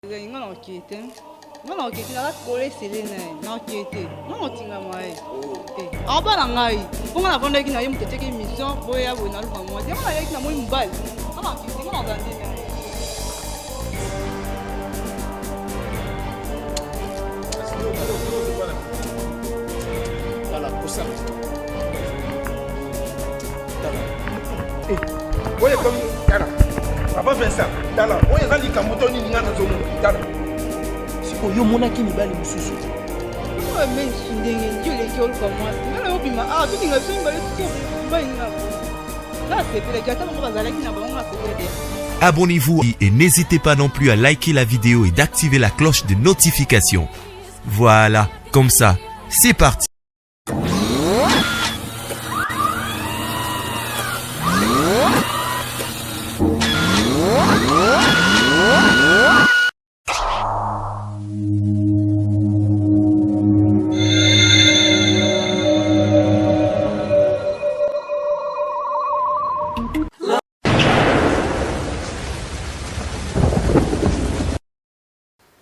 Nga na okie te. Nga na okie te naza kole sele na ye. Na okie te. Nga na otingama ye. Te. Abala ngai. Mpo nga navandaki na ye moto atiaki émission boya boye naluka mwasi. Yango nayaki na moi mobali. Nga na okie te. Nga na ozala nde na ye. Tala, kosala. Tala. Eh, oyo ekomi tala. Papa Vincent, tala, oyo eza likambo to nini nga nazomona. Tala. Sikoyo yo omonaki mibali mosusu. Oyo mensu ndenge yo eleki oluka mwasi. Nga na yo bima ah tolinga biso mibale tuko mibali nga. Nasepelaki ata bango bazalaki na bango nasepelaki. Abonnez-vous et n'hésitez pas non plus à liker la vidéo et d'activer la cloche de notification. Voilà, comme ça, c'est parti.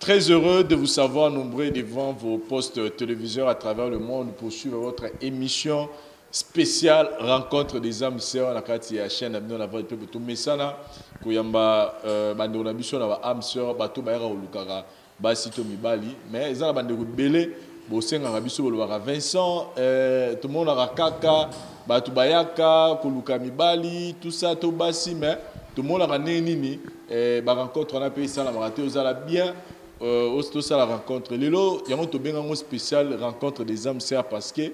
Très heureux de vous savoir nombreux devant vos postes téléviseurs à travers le monde pour suivre votre émission spéciale rencontre des âmes sœurs na kati ya chaîne na bino la voix du peuple tomesana koyamba euh, bandeko na biso na ba âmes sœurs bato bayaka kolukaka basi to mibali mais eza na bandeko ebele bosengaka biso bolobaka Vincent euh, tomonaka kaka bato bayaka koluka mibali tout ça to basi mais tomonaka ndenge nini eh, ba rencontre wana mpe esalamaka te ozala bien euh, tosala rencontre lelo yango tobenga yango spécial rencontre des âmes sœurs parce que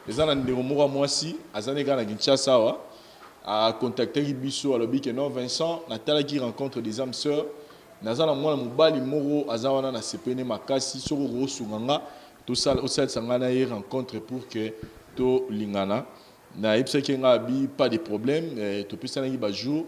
eza na ndeko moko ya mwasi aza nde kaka na Kinshasa awa acontactaki biso alobi ke non Vincent natalaki rencontre des âmes sœurs Naza na mwana mobali moko aza wana na sepeli ne makasi soki okoki osunga nga tosala osalisa nga na ye rencontre pour que tolingana nayebisaki ye nga abi pas de problème eh, topesanaki ba jour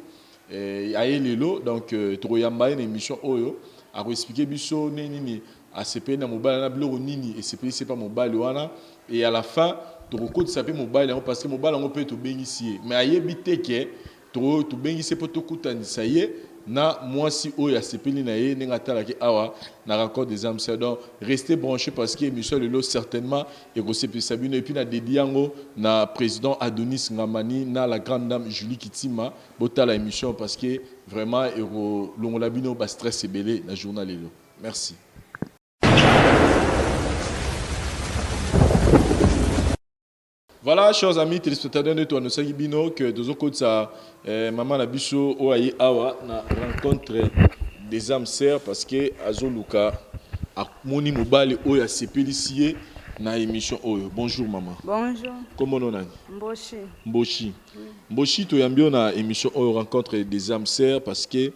eh, aye lelo donc euh, tokoyamba ye na émission oyo ako expliquer biso ndenge nini asepeli na mobali wana biloko nini esepelisi ye pa mobali wana et à la fin tokokotisa mpe mobali yango parce que mobali yango mpe tobengisi ye mais ayebi te ke To tobengisi ye mpo tokutanisa ye na mwasi oyo asepeli na ye ndenge atalaki awa na rencontre des âmes sœurs. Donc restez branchés parce que émission lelo certainement ekosepelisa bino et puis na dédié yango na président Adonis Ngamani na la grande dame Julie Kitima. Botala émission parce que vraiment ekolongola bino ba stress ebele na journal lelo. Merci. Voilà, chers amis téléspectateurs, nous toanosaki bino que tozokotisa eh, mama na biso oyo aye awa na rencontre des âmes sœurs parce que azoluka amoni mobali oyo asepelisi ye na émission oyo. Bonjour maman. Bonjour. Kombo no nani? Mboshi. Mboshi. Mboshi toyambi yo na émission oyo rencontre des âmes sœurs parce que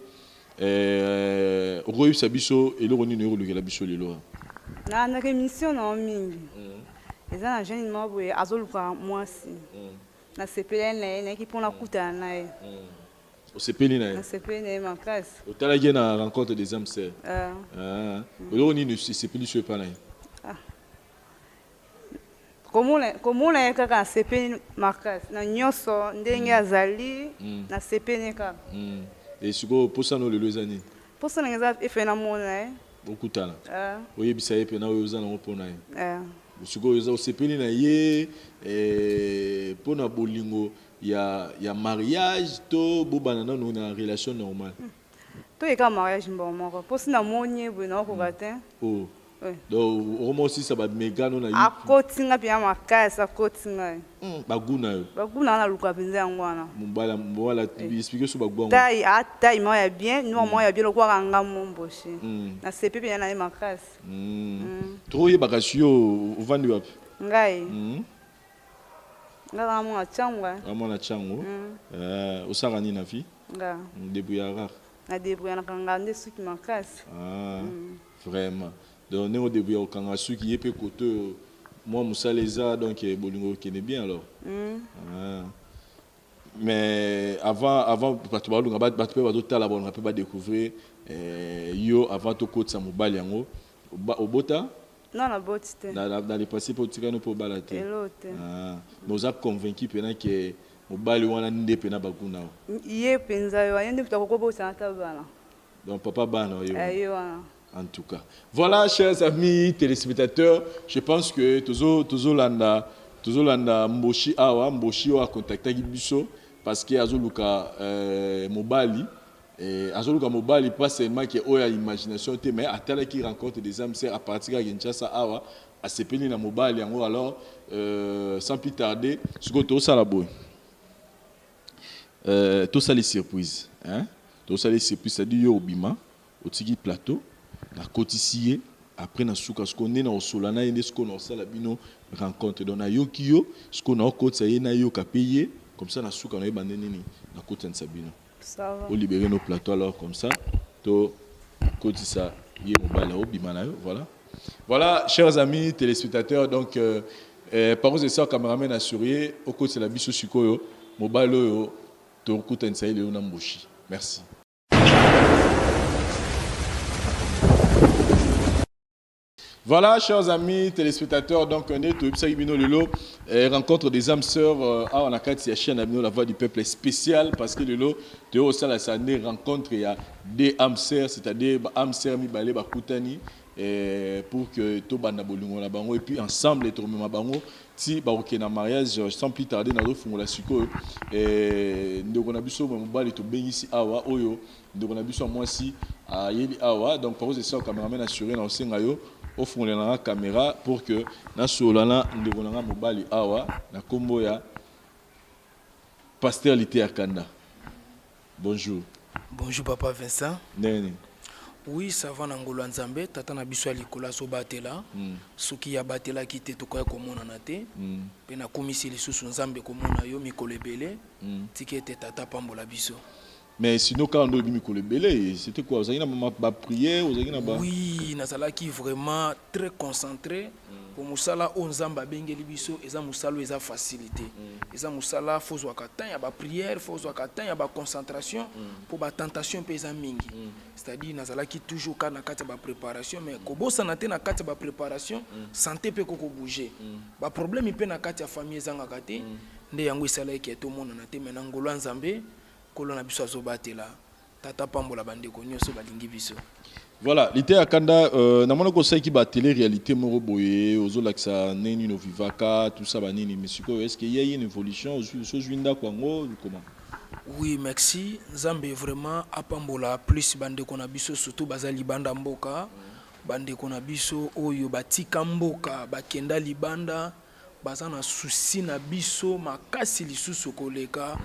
eh, okoyebisa biso eloko nini okolukela biso lelo. Nalandaka émission na yo mingi. Eza na jeune moko boye azoluka mwasi nasepelaki na ye nayaki mpo nakutana na ye. Osepeli na ye? Nasepeli na ye makasi. Otalaki ye na rencontre des âmes sœurs? Ah. Eloko nini esepelisi yo epai na ye? Ah. Komona, komona ye kaka nasepeli makasi na nyonso ndenge azali nasepeli kaka. Et sikoyo posa no lelo eza nini? Posa na nga eza efe namona ye. Bokutana. Oyebisa ye pena oyo oza nango pona ye. Sikoyo oza osepeli na ye eh, pona bolingo ya ya mariage to bobanda nanu na relation normale? Toyeka mariage mbala moko po si namoni ye boye nakokoka te. Oh. Donc okoma osisa ba mega no na youtube. Akoti nga penza makasi akoti ngai. Ba gout na yo. Ba gout na nga naluka penza yango wana. Mobala mobala explique biso ba gout yango. Taille a taille moko ya bien noir moko ya bien lokola kaka nga momboshi. Nasepeli penza na ye makasi. Tokoyeba kasi yo ovandi wapi? Ngai? Nga kaka mwana Tshangu eh. Oza mwana Tshangu? Eh, osalaka nini na vie? Nga? Debrouillaka kaka? Na debrouilla nakangaka nde suki makasi. Ah. Vraiment donc ndenge o debrouilla kokanga suki ye pe kote oyo mua musala eza donc bolingo ekokende bien alors ah mais avant avant batu baluka batu pe bazo tala baluka pe ba decouvrir yo avant tokotisa mobali yango obota? Non na boti te. Na na le passe pe otika no pe obala te? Eloko te. Ah mais oza convaincu pena ke mobali wana nde pena ba gout nao? Ye penza ye wana ye nde mutu akoki kobotisa nga ata bana. Donc papa bana ye wana. Eh ye wana. En tout cas. Voilà, chers amis téléspectateurs, je pense que tozo tozolanda tozolanda Mboshi awa, Mboshi oyo acontactaki biso parce que azoluka mobali, azoluka mobali pas seulement que oyo ya imagination te, mais atalaki Rencontre des âmes sœurs à partir ya Kinshasa awa, asepeli na mobali yango. Alors sans plus tarder, sikoyo tozosala boye, tosali surprise, hein? Tosali surprise, c'est-à-dire yo obima, otiki plateau, nakotisi ye. Après na suka sikoyo nde na osola na ye, nde sikoyo na osala bino rencontre. Donc nayoki yo, sikoyo naokotisa ye, nayoka mpe ye, comme ça na suka nayeba nde nini nakotanisa bino. Ça va. Olibérer nos plateau, alors comme ça tokotisa ye, mobali obima na yo. Voilà, voilà, chers amis téléspectateurs, donc par contre esa cameraman assuré okotisa biso sikoyo mobali oyo tokutanisa ye lelo na Mboshi. Merci. Voilà, chers amis téléspectateurs, donc on est toyebisaki bino lelo Rencontre des âmes sœurs awa na kati ya chaîne na bino La Voix du Peuple spécial, parce que lelo toyosala sa nde rencontre ya deux âmes sœurs, c'est-à-dire ba âmes sœurs mibale bakutani pour que tobanda bolingo na bango et puis ensemble tomema bango ti bakokende na mariage. Sans plus tarder, nazofungola sikoyo ndeko na biso mobali tobengisi awa, oyo ndeko na biso ya mwasi ayeli awa. Donc par esa cameraman assuré na osenga yo ofungolela nga caméra pour que nasolola na ndeko na nga mobali awa na nkombo ya Pasteur Liteya Kanda. Bonjour. Bonjour, papa Vincent. Ndenge nini? Oui, ça va, na ngolu ya Nzambe. Tata na biso ya likolo azobatela. Soki abatelaki te, tokoya komonana te. Mpe nakomisi lisusu Nzambe komona yo mikolo ebele. Tika ete Tata apambola biso. Mais sinon kaka nde oyebi mikolo ebele, c'était quoi? Ozalaki na baprière, ozalaki na ba Oui, nazalaki vraiment très concentré po mosala oyo Nzambe abengeli biso eza mosala oyo eza facilité. Eza mosala fo ozwaka temps ya baprière, fo ozwaka temps ya baconcentration, mpo batentation mpe eza mingi. C'est-à-dire nazalaki toujours kaka na kati ya bapréparation, mais kobosana te, na kati ya bapréparation, santé mpe kokobouge, baproblème mpe na kati ya famille ezangaka te. Nde yango esalaki ya tomonana te, mais na ngolu ya Nzambe, Nkolo na biso azobatela. Tata pambola bandeko nyonso balingi biso. Voilà, Liteya Kanda, namonaki osalaki batélé réalité moko boye, ozolakisa ndenge nini ovivaka, tout ça, banini. Mais sikoyo, est ce que y a une évolution? Ozwi ndako yango comment? Oui, merci. Nzambe vraiment apambola plus bandeko na biso, surtout baza libanda mboka, bandeko na biso oyo batika mboka, bakenda libanda, baza na souci na biso makasi lisusu koleka.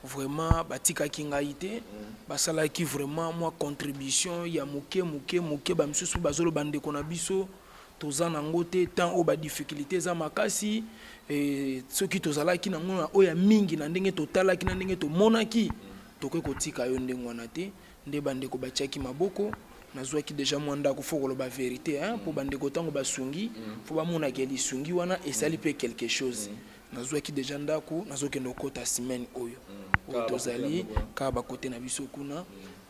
Vraiment batikaki ngai te, basalaki vraiment mwa contribution ya moke moke moke. Bamisusu bazoloba ndeko na biso toza nango te, temps oyo badifficulté eza makasi. Soki tozalaki nango na oyo ya mingi, na ndenge totalaki, na ndenge tomonaki, tokoki kotika yo ndenge wana te. Nde bandeko batiaki maboko, nazwaki déjà mwa ndako. Fo koloba vérité, hein, mpo bandeko ntango basungi, fo bamonaki lisungi wana esali mpe quelque chose. Nazwaki déjà ndako, nazokende kokota semaine oyo oyo tozali kaka bakote na biso kuna.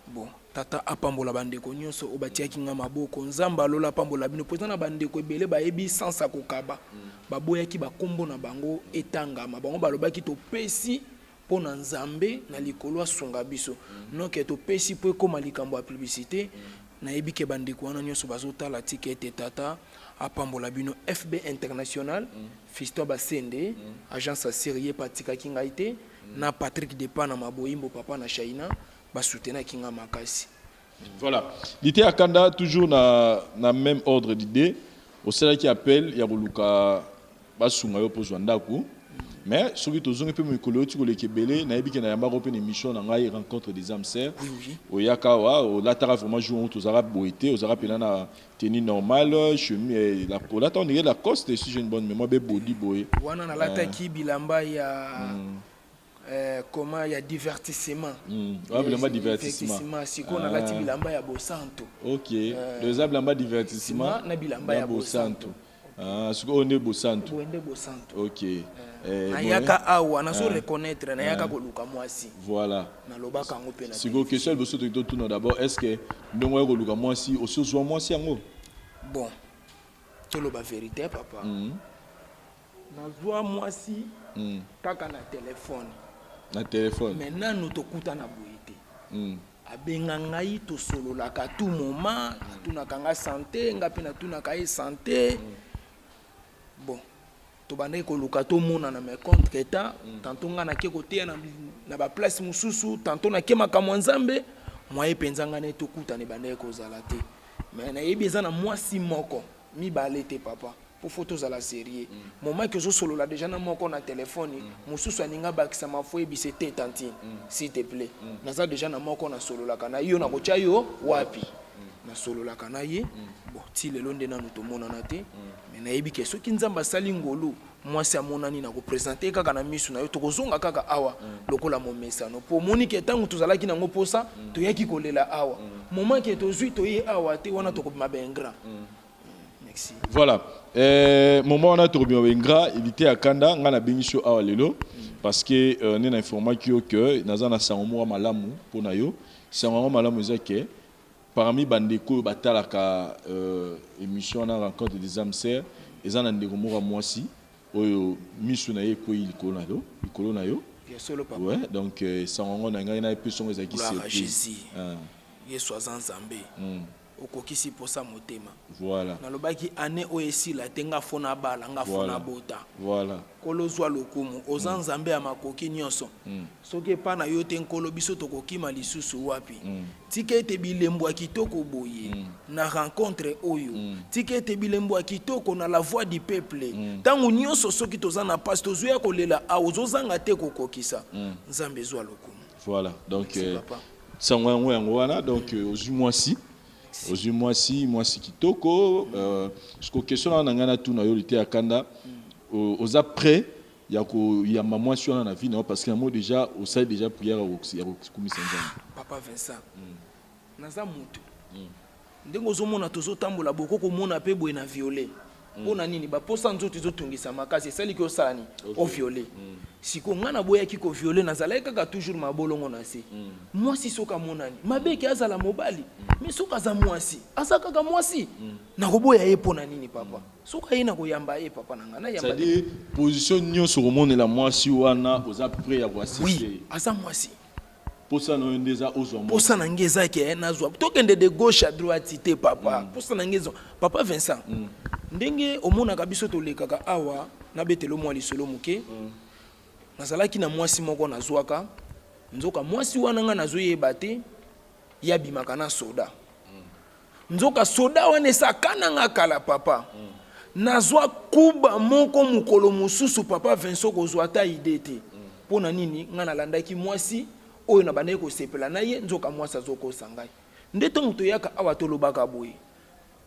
Bon, Tata apambola bandeko nyonso oyo batiaki nga maboko. Nzambe alola apambola bino, mpo eza na bandeko ebele bayebi sansa kokaba. Baboyaki bakombo na bango etangama. Bango balobaki: topesi mpo na Nzambe na likolo asunga biso, noke topesi mpo ekóma likambo ya publicité. Nayebi ke bandeko wana nyonso bazotala. Tika ete Tata apambola bino. FB International, Fiston Basende, agence asiri, ye mpe atikaki ngai te, na Patrick Depa na Maboyimbo, papa na Shaina, basoutenaki nga makasi. Voilà, Liteya Kanda, toujours na même ordre d'idée, osalaki appel ya koluka basunga yo mpo ozwa ndako. Mais soki tozongi mpe mikolo euti koleka ebele, nayebi ke nayambaka mpe na émission na ngai Rencontre des âmes sœurs. Oui. Oyaka awa, olataka vraiment jour oyo tozalaka boye te, ozalaka mpena na tenue normale, chemise, olata on dirait Lacoste, si j'ai une bonne mémoire, be body boye. Wana nalataki bilamba ya comment, ya divertissement. Wana bilamba divertissement. Sikoyo nalati bilamba ya bosanto. Ok, donc eza bilamba divertissement na bilamba ya bosanto. Ah, sikoyo nde bosantu. Boye nde bosantu. Ok. Nayaka awa, nazo reconnaître, nayaka koluka mwasi. Voilà. Nalobaka yango mpe na Sikoyo question ya liboso toki totuna d'abord: est ce que ndongo ya koluka mwasi, osi ozwa mwasi yango? Bon, toloba vérité, papa. Nazwa mwasi kaka na telefone. Na telefone. Mais nanu tokutana boye te. Abenga ngai tosololaka tout moment, atunaka nga sante, nga pe natunaka ye sante. Bon, tobandaki koluka tomonana mais contre temps, tantot nga nake koteya na, na ba place mosusu, tantot nake makambo ya Nzambe, moyen penza nga na ye tokutana ebandaki kozala te. Mais nayebi eza na mwasi moko, mibale te papa. Po faut tozala serieux. Moment que ozo solola dejà na moko na telephone, mususu alingi abakisa ma faut oyebisa ye te tantine s'il te plait naza dejà na moko na sololaka na ye yo nako tia yo wapi? Na sololaka na ye bon ti lelo nde nanu tomonana te mais nayebi que soki Nzambe asali ngolu mwasi amonani nako presenter ye kaka na misu na yo tokozonga kaka awa lokola momesano po omoni que tangu tozalaki nango posa toyaki kolela awa moment que tozui toye awa te wana tokobima ba ingrat. Merci. Voilà. Euh, moment wana tokobima ba ingrat liteya kanda ngai nabengisi yo awa lelo parce que euh, nde na informaki yo que naza na sango moko ya malamu mpo na yo. Sango yango malamu eza que parmi bandeko oyo batalaka euh, émission wana rencontre des âmes sœurs eza na ndeko moko ya mwasi oyo misu na ye ekweyi likolo na yo likolo na yo. Ya solo papa. Ouais, donc euh, sango yango na ngai nayepesi yango ezalaki Gloire à surprise. Jésus. Ah. Yesu aza Nzambe. Mm. Okokisi posa motema. Voilà. Nalobaki annee oyo esila te nga faut nabala nga faut Voilà. nabota. Voilà. Nkolo zua lokumu oza Nzambe ya makoki nionso. Soki epa na yo te Nkolo biso tokokima lisusu wapi? Tika ete bilembo ya kitoko boye na rencontre oyo. Tika ete bilembo ya kitoko na la voix du peuple. Tango nionso soki toza na pasi tozoya kolela awa ozozanga te kokokisa. Nzambe zua lokumu. Voilà. Donc Merci papa. Sango yango yango wana donc ozwi mwasi ozwi mwasi mwasi kitoko siko question na ngai natuna yo liteya kanda oza prêt ya koyamba mwasi wana na vie na yo parce que yango déjà osali déjà prière ya kokumisa Nzambe. Papa Vincent naza mutu Ndenge ozo mona tozo tambola boye oko komona pe boye na viole pona nini ba posa nzoto ezo tungisa makasi esali ke osala nini o viole sikoyo nga na boyaki ko viole nazalaki kaka toujours mabolongo na se mwasi soki amonani mabe ke azala mobali mais soki aza mwasi aza kaka mwasi nakoboya ye pona nini papa soki aye nakoyamba ye papa na nga nayamba C'est à dire position nionso okomonela mwasi wana oza pret ya ko assister ye oui aza mwasi Posa na yo nde eza ozwa mwasi. Posa na nga eza ke nazwa tokende de gauche à droite te papa. Posa na nga eza papa Vincent. Ndenge omonaka biso tolekaka awa nabetelo mwa lisolo moke. Nazalaki na mwasi moko nazwaka nzoka mwasi wana nga nazoyeba te ye abimaka na soda. Nzoka soda wana esi akana nga kala papa. Nazwa kuba moko mokolo mosusu papa Vincent okozwa ata idee te. Mpo na nini nga nalandaki mwasi oyo nabandaki kosepela na ye nzoka mwasi azokosa ngai. Nde ntango toyaka awa tolobaka boye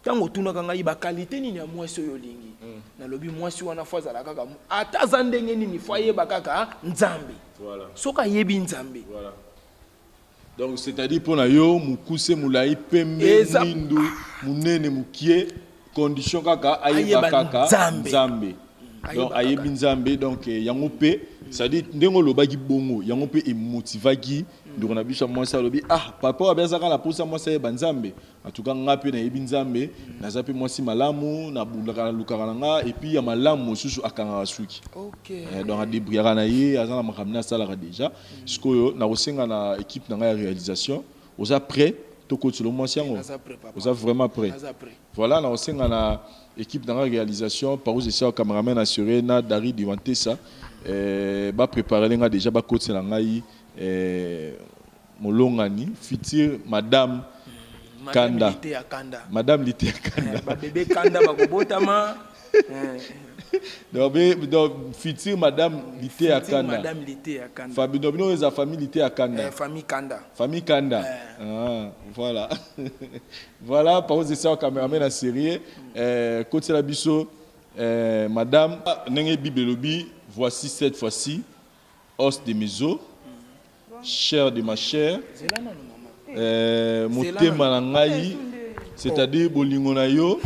ntango otunaka ngai ba qualite nini ya mwasi oyo olingi nalobi mwasi wana fo azala kaka ata aza ndenge nini fo ayeba kaka Nzambe. Soki ayebi Nzambe. Donc c'est-à-dire pona yo mukuse mulayi pembe mwindu munene mukie condition kaka ayeba kaka nzambe donc ayebi nzambe donc yango pe c'est-à-dire ndenge olobaki bongo yango pe emotivaki ndeko na biso ya mwasi alobi ah papa oyo azaka na posa mwasi ayeba nzambe En tout cas nga pe nayebi nzambe naza pe mwasi malamu na bundaka na lukaka na nga et puis ya malamu mosusu akangaka suki okay. Eh, donc adebriyaka na ye aza na makambo ne asalaka deja mm. sikoyo nakosenga na équipe na ngai ya réalisation oza prêt tokotela mwasi yango oza vraiment prêt voilà nakosenga na équipe na ngai réalisation parous esa cameraman assuré na dari diwantesa eh, bapreparele nga deja bakotela ngai eh, Molongani future madame Kanda. Madame Liteya Kanda. Madame Liteya Kanda. Eh, ba bebe Kanda bakobotama. Eh. Donc, be, donc future madame Liteya Kanda. Madame Liteya Kanda. Fabi, donc bino eza famille Liteya Kanda. Eh, famille Kanda. Famille Kanda. Eh. Ah, voilà. voilà, par contre, c'est cameraman à sérieux. Eh, kotela biso eh, madame ndenge Bible elobi, voici cette fois-ci os de mes os, chair de ma chair, eh, motema na ngai, c'est-à-dire bolingo na yo,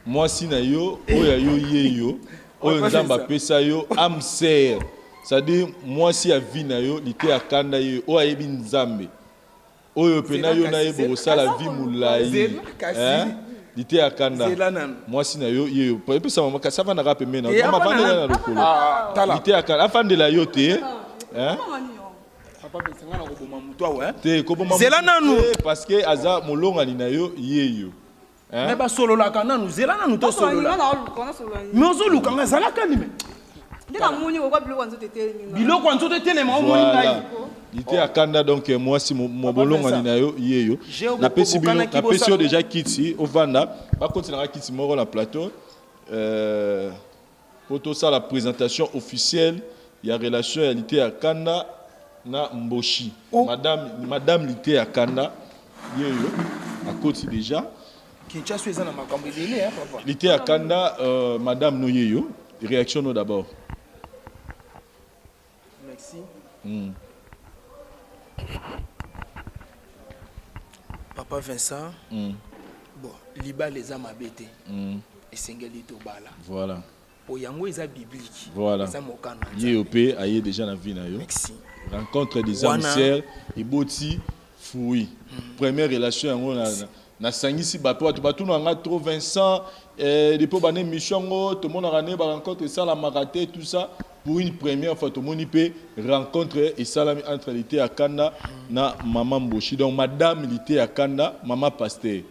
mwasi na yo, oyo ya yo ye yo, oyo Nzambe apesa yo, âme sœur, c'est-à-dire mwasi ya vie na yo, liteya kanda ye, oyo ayebi Nzambe. Oyo pena yo na ye bokosala vie mulayi hein liteya kanda mwasi na yo ye yo epesa mama kasi afanda kaka pembeni na yo mama afandela na lokolo liteya kanda afandela yo te hein. Papa Vincent, nga nakoboma moto awa, hein? Te, koboma Zela motu nanu. te, parce que aza molongani na yo ye yo. Hein? Mais basololaka nanu, zela nanu tosolola. Nga naoluka nasolola nini? Mais ozoluka nga zalaka nime. Nde namoni okwa biloko ya nzoto etelemi nga. Biloko ya nzoto etelema omoni ngai. Voilà. Lite ya kanda donc eh, mwasi molongani na yo ye yo. J'ai Napesi bino, bokanaki napesi yo bosala. déjà kiti ovanda, bakotelaka kiti moko na plateau. Euh po tosala présentation officielle ya relation ya Lite ya kanda na Mboshi. Oh. Madame Madame Lite ya kanda ye yo akoti déjà. Kinshasa eza na makambo ebele hein papa. Lite ya kanda euh, madame no ye yo réaction no d'abord. Merci. Papa Vincent, bon, libala eza mabe te. Esengeli tobala. Voilà. Po yango eza biblique. Voilà. Eza mokano ya Ye yo Nzambe. pe aye déjà na vie na yo. Merci. Rencontre des âmes Wana- sœurs eboti fruit. Première relation yango na nasangisi bato bato batuna nga trop Vincent eh, depuis bana émission yango tomonaka ne ba rencontre esalamaka te tout ça pour une première fois tomoni pe rencontre esalami entre Lite ya Kanda na maman Mboshi donc madame Lite ya Kanda maman pasteur.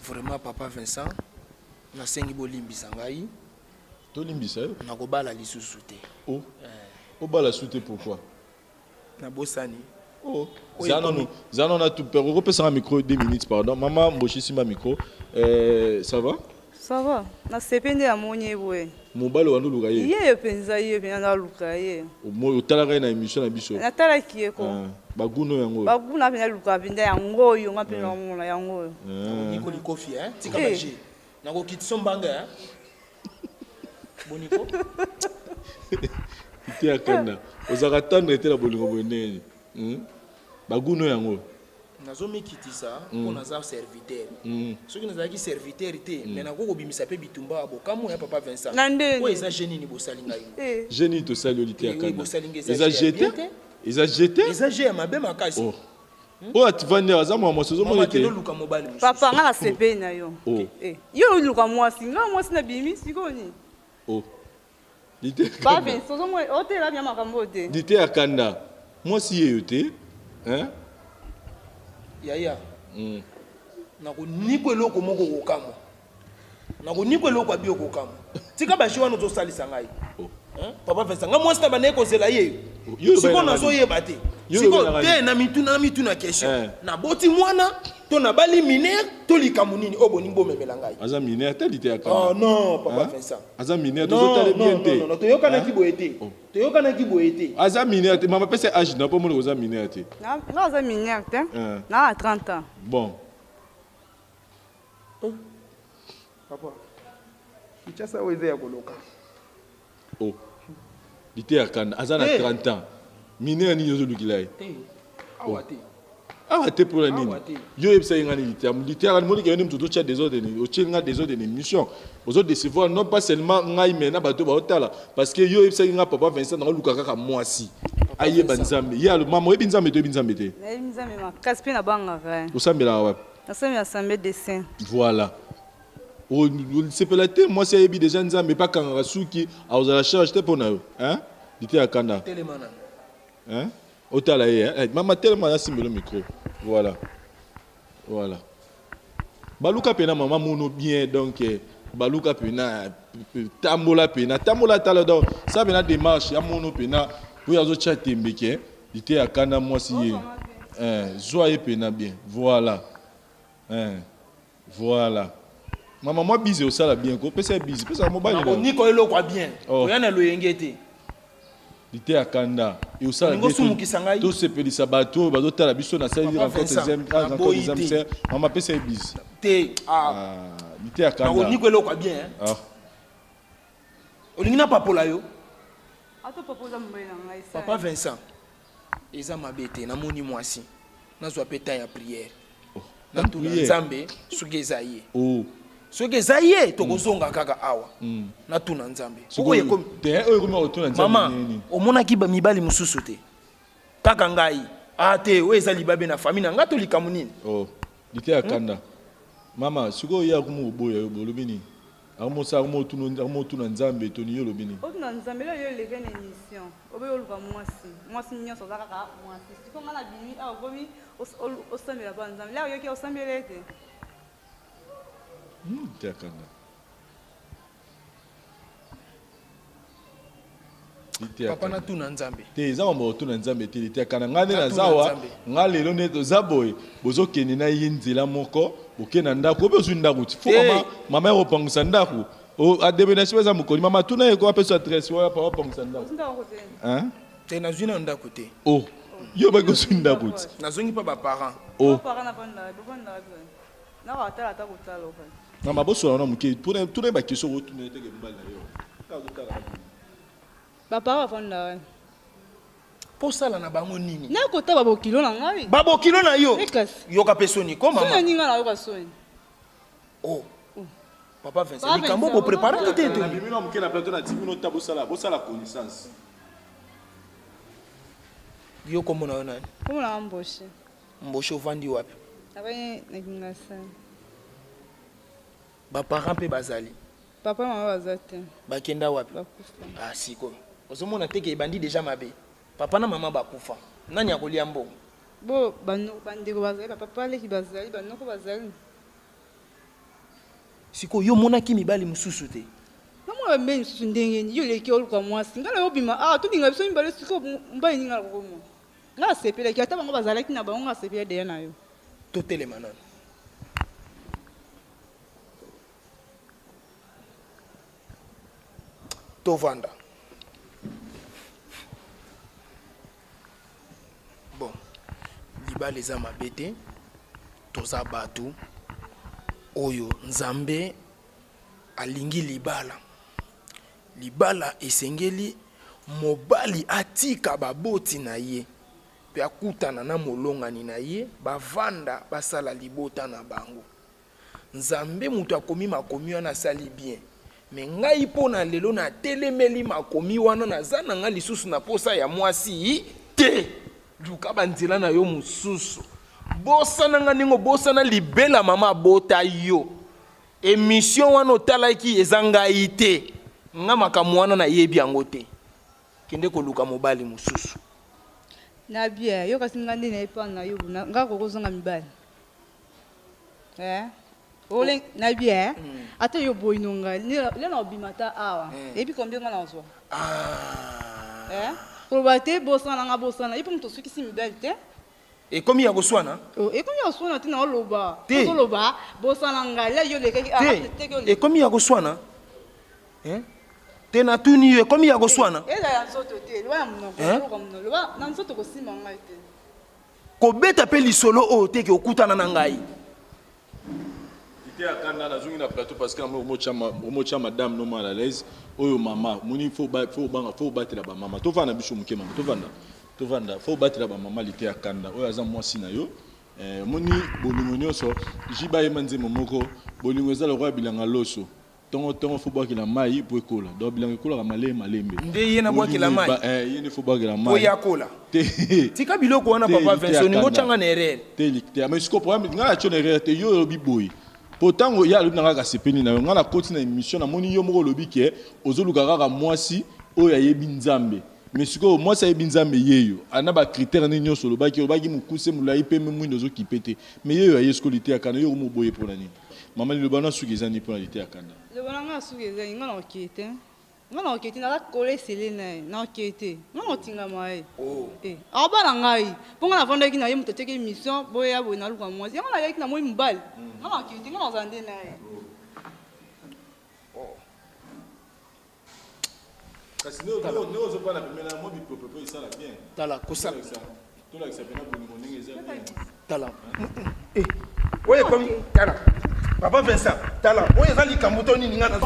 Vraiment papa Vincent, nasengi bolimbisa ngai. Tolimbisa yo? Nakobala lisusu te. Oh. Obala su te pourquoi? Nabosani. Oh. Oyo Zala nanu, zala nanu na tout père. Okopesanga micro 2 minutes pardon. Maman Mboshi simba micro. Euh, ça va? Ça va. Nasepeli nde namoni ye boye. Mobali wana oluka ye? Ye mpenza, ye mpenza naluka ye. Otalaka ye na émission na biso? Natalaki ye ko. Ah, baguno yango. Baguna mpenza luka mpenza yango oyo nga mpe naomona yango oyo. Boniko likofi hein, tika Eh. ba jeu. Nakokitisa mbanga hein. Boniko. Te ya kanda. Ozalaka tendre te na bolingo boye ndenge nini? Hmm? Baguno yango. Nazomikitisa mpo naza serviteur. Soki nazalaki serviteur te, mais nakoki kobimisa mpe bitumba ya bokamwa ya papa Vincent. Na ndenge. Oyo eza jeu nini bosali ngai? Eh. Jeu nini tosali yo lite ya Oui, kanda? bosali ngai eza Eza jeu ya jeu bien te? te. Eza jeu te? Eza jeu ya mabe makasi. Oh. Oyo ativandi awa aza mwa mwasi ozomona Mama te. kende oluka mobali mosusu. Papa nga nasepeli na yo. Oh. Eh, yo oluka mwasi, nga mwasi nabimi sikoyo nini? Oh. Lite ya Ba kanda. Vincent, ozomona otela bien makambo oyo te. Lite ya kanda. Mwasi ye yo te. Hein? Yaya. Nakonikwa eloko moko okokamwa. Nakonikwa eloko abi okokamwa. Tika ba jeu wana ozosalisa ngai. Oh. Hein? Papa Vincent, nga mwasi na bandaki kozela ye. Yo Sikoyo oyebaki na nazoyeba te. Yo Sikoyo oyebaki na te na mituna na mituna question. Eh. Naboti mwana to nabali mineur to likambo nini oyo bolingi bomemela ngai. Aza mineur te lite ya kanda. Oh non, papa Hein? Vincent. Aza mineur Non, tozotala non, bien non, te. non, non, toyokanaki Hein? boye te. Oh. Toyokanaki boye te. Aza mineur te. Mama pesa âge na po mona oza mineur te. Nga nga aza mineur te. Eh. Na na 30 ans. Bon. Papa. Kinshasa oyo eza ya koloka. Oh. Lite ya kanda aza na Eh. 30 ans. Mineur nini ozolukila ye? Te. Awa te. Awa te mpona nini? Awa te. Yo oyebisa ye nga nini te? Lite ya kanda monike yo nde moto ozotia désordre ni otie nga désordre na émission. Ozo décevoir non pas seulement ngai mais na bato baotala parce que yo oyebisaki nga papa Vincent naoluka kaka mwasi. Ayeba Vincent. Nzambe. Ye alo mama oyebi Nzambe te oyebi Nzambe te. Nayebi Nzambe makasi mpe nabangaka ye. Osambelaka wapi? Nasambela assemblée des saints. Voilà. Osepela te mwasi ayebi déjà Nzambe pa kangaka suki akozala charge te mpo na yo. Hein? Lite ya kanda. Telema nanu. Hein? Otala ye, hein? Mama telema nasimbelo micro. Voilà. Voilà. Baluka pena mama mono bien donc eh, baluka pena tambola pena tambola tala donc ça pena démarche ya mono pena oyo azotia tembe ke lite ya kanda mwasi ye. Eh, zwa ye pena bien. Voilà. Eh, voilà. Mama mwa bize osala bien ko pesa ye bize pesa mobali na yo. Nakonika eloko ya bien. Oh. Oya na loyenge te. Lite ya kanda eosala Olingi osumukisa ngai? tosepelisa bato oyo bazotala biso na sali Papa rencontre Vincent, rencontre naboyi des âmes te. sœurs. Mama pesa ye bize. Te. Ah. Ah, lite ya kanda. Nakonika eloko ya bien. Hein? Ah. Olingi napapola yo? Ata papa oza mobali na ngai. Papa Vincent, eza mabe te, namoni mwasi. Nazwa pe temps ya prière. Oh. Natuna Prière. Nzambe soki eza ye. Oh. Soki eza ye, tokozonga kaka awa. Natuna Nzambe. Sikoyo, Oyo ekomi te, oyo ekomi kotuna Nzambe Mama, nini? omonaki ba mibali mosusu te. Kaka ngai. Ah te, oyo eza libabe na famille na ngai to likambo nini? Oh, lite ya kanda. Mama, sikoyo ye akomi koboya yo, bolobi nini? Akomosala akomotuna Nzambe toni yo olobi nini? Otuna Nzambe lelo yo eleki na emission obe oluka mwasi mwasi nyonso aza kaka mwasi siko nga na bimi awa okomi osambela mpo Nzambe lelo oyoki osambela ete te akanga Papa natuna Nzambe. Te eza mambo otuna Nzambe te liteya na ngai nde naza awa ngai lelo nde toza boye bozokende na ye nzela moko boke na ndako obe ozwi ndako ti fo mama mama ya kopangusa ndako ademenage eza mokoli mama tuna ye ko apesa adresse oyo apa opangusa ndako hein te nazwi na ndako te oh yo baki ozwi ndako ti nazongi mpa ba parents oh na mabosola na moke tuna ye ba question okotuna ye teke mobali na yo kaka Ba parents bafanda wapi? Mpo osala na bango nini? Na kota ba bokilo na ngai. Ba bokilo na yo? Eh kasi. Yoka pe soni ko mama. Soni nini nga nayoka soni? Oh. Papa Vincent, likambo bo preparaki te to. Nabimi na moke na plateau na tiki bino ta bosala bosala connaissance. Yo kombo na yo nani? Kombo na nga Mboshi. Mboshi ovandi wapi? Navandi na Kingasani. Ba parents pe bazali? Papa na mama baza te. Bakenda wapi? Bakufa. Ah sikoyo ozo mona te ke ebandi dejà mabe. Papa na mama bakufa. Nani akolia mbongo? Bo ba ndeko bazali, ba papa leki bazali, ba noko bazali. Sikoyo yo omonaki mibali mususu te? Namona ba mibali misusu ndenge nini? Yo oleki oluka mwasi, ngai nayo bima awa tolinga biso mibale sikoyo mobali nini ngai nakokomona? Ngai nasepelaki ata bango bazalaki na bango ngai nasepelaki dejà na yo. Totelema nanu. Tovanda. Bon, libala eza mabe te, toza batu oyo Nzambe alingi libala. Libala esengeli mobali atika baboti na ye pe akutana na molongani na ye, bavanda basala libota na bango. Nzambe mutu akomi makomi wana asali bien mais ngai pona lelo na telemeli makomi wana naza na ngai lisusu na posa ya mwasi te luka ba nzela na yo mususu bosana ngai ndenge obosana libela mama abota yo emission wana otalaki eza ngai te nga makambo wana nayebi yango te kende koluka mobali mususu. Na bien yo kasi nga nde na epa na yo nga koko zanga mibali Eh? Ole na bien. Mm. Ata yo boyi no ngai. Lelo na obima ta awa. Mm. Ebi combien nga nazwa? Ah. Eh? Koloba te bosana nga bosana. Ipo moto sukisi mibali te. Ekomi ya koswana? Oh, ekomi ya koswana te na oloba. Te. Oloba bosana ngai. La yo lekaki ah, te. Ekomi ya koswana? Eh? Te natuni yo ekomi ya koswana? Eza ya nzoto te. Loba ya monoko, eh? Loba na nzoto kosimba ngai te. Kobeta pe lisolo oyo te ke okutana na ngai. Liteya kanda nazongi na plateau parce que omotia madame no mal à l'aise oyo mama moni faut faut banga faut batela ba mama tovanda biso moke mama tovanda tovanda faut batela ba mama liteya kanda oyo aza mwasi na yo eh, moni bolingo nyonso jiba yema nzembo moko bolingo eza lokola bilanga loso Tongo tongo faut bwakela mayi po ekola donc bilanga ekolaka malembe malembe. Nde ye na bwakela mayi? Eh ye nde faut bwakela mayi. Po ye akola? Te. Tika biloko wana papa Vincent olingi otia nga na erreur. Te te mais sikoyo problème nga na tio na erreur te yo olobi boye po tango ye alobi na nga kaka asepeli na yo nga na koti na emission na moni yo moko olobi ke ozo luka kaka mwasi oyo ayebi nzambe mais sikoyo mwasi ayebi nzambe yeyo na ba critères nini nionso olobaki olobaki mukuse mulayi pembe mwindu ozo kipe te mais yeyo aye sikoyo liteya kanda yo okomi oboye pona nini? Mama liloba na suka eza nini pona liteya kanda? Liloba na nga ya suka eza nini nga na okeye te nga na okeye te naza colle scelle na ye na okeye te nga na otingama ye eh aobala ngai po nga navandaki na ye moto atiaki emission boya boye naluka mwasi yango nayaki na moi mobali nga na okeye te nga na ozala nde na ye. Kasi nde ozobala pembeni na mwa bipopepo esala bien. Tala kosala. Tolakisa pena bolingo ndenge eza bien. Tala. Eh. Oyo ekomi tala. Papa Vincent, tala. Oyo eza likambo to nini nga na